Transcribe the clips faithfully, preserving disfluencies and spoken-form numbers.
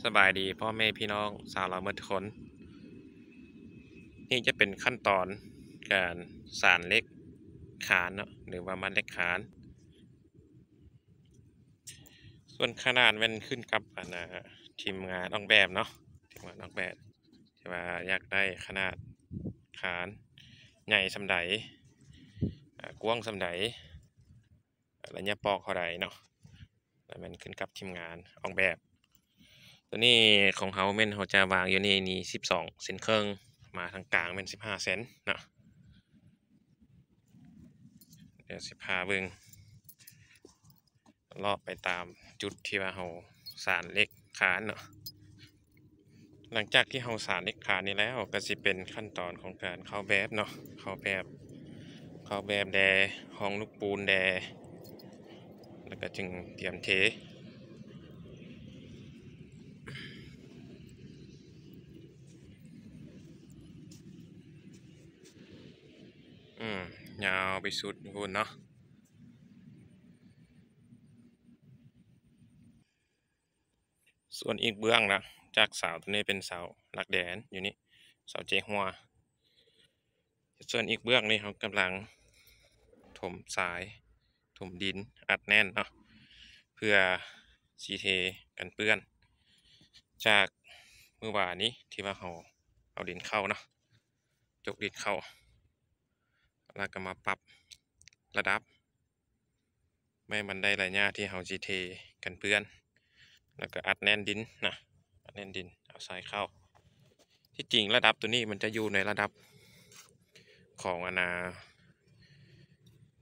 สบายดีพ่อแม่พี่น้องชาวลาวเมือทุกคน นี่จะเป็นขั้นตอนการสานเหล็กคานเนาะ หรือว่ามัดเหล็กคาน ส่วนขนาดแม่นขึ้นกับอันน่ะทีมงานออกแบบเนาะ ทีมงานออกแบบที่ว่าอยากได้ขนาดคานใหญ่ส่ำใด อ่ากว้างส่ำใด ระยะปอกเท่าใดเนาะ แล้วแม่นขึ้นกับทีมงานออกแบบ ตัวนี้ของเฮาแม่นเฮาจะวางอยู่นี่ นี่สิบสองเซนครึ่ง มาทางกลางแม่นสิบห้าเซนเนาะ เดี๋ยวสิพาเบิ่ง เลาะไปตามจุดที่ว่าเฮาสานเหล็กคานเนาะ หลังจากที่เฮาสานเหล็กคานนี้แล้ว ก็สิเป็นขั้นตอนของการเข้าแบบเนาะ เข้าแบบ เข้าแบบแด่ ห้องลูกปูนแด่ แล้วก็จึงเตรียมเท อืม ยาวไปสุดพู้นเนาะ ส่วนอีกเบื้องนะ จากเสาตัวนี้เป็นเสาหลักแดนอยู่นี่ เสาเจหัว ส่วนอีกเบื้องนี่เฮากำลังถมทราย ถมดินอัดแน่นเนาะ เพื่อสิเทกันเปื้อน จากมื้อวานนี้ที่ว่าเฮาเอาดินเข้าเนาะ จกดินเข้า แล้วก็มาปรับระดับ ไม่ให้มันได้ระยะที่เฮาสิเทกันเปื้อน แล้วก็อัดแน่นดินนะ อัดแน่นดิน เอาทรายเข้า ที่จริงระดับตัวนี้มันจะอยู่ในระดับของอันน่ะ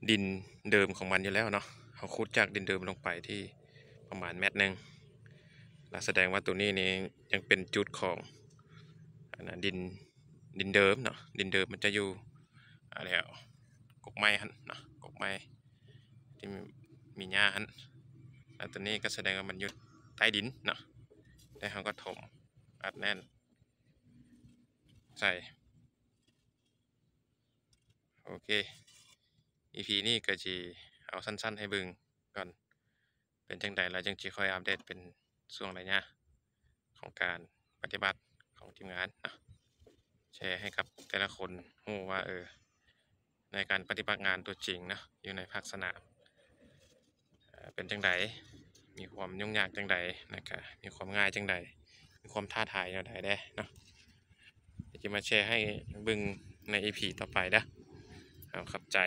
ดินเดิมของมันอยู่แล้วเนาะ เฮาขุดจากดินเดิมลงไปที่ประมาณเมตรหนึ่ง แล้วแสดงว่าตัวนี้นี่ยังเป็นจุดของอันน่ะดิน ดินเดิมเนาะ ดินเดิมมันจะอยู่ อ่า แล้วกกไม้หั่นเนาะ กกไม้ที่มีหญ้าหั่น แล้วตัวนี้ก็แสดงว่ามันอยู่ใต้ดินเนาะ แล้วเฮาก็ถมอัดแน่นใส่ โอเค อีพีนี้ก็สิเอาสั้นๆให้เบิ่งก่อน เป็นจั่งใดแล้วจั่งสิค่อยอัปเดตเป็นช่วงระยะของการปฏิบัติของทีมงานเนาะ แชร์ให้กับแต่ละคนฮู้ว่า เออ ในการปฏิบัติงานตัวจริงเนาะ อยู่ในภาคสนาม เอ่อ เป็นจั่งใด มีความยุ่งยากจั่งใด แล้วก็มีความง่ายจั่งใด มีความท้าทายแนวใดแด่เนาะ เดี๋ยวจะมาแชร์ให้เบิ่งในอีพีต่อไปเด้อ เอา ขอบใจ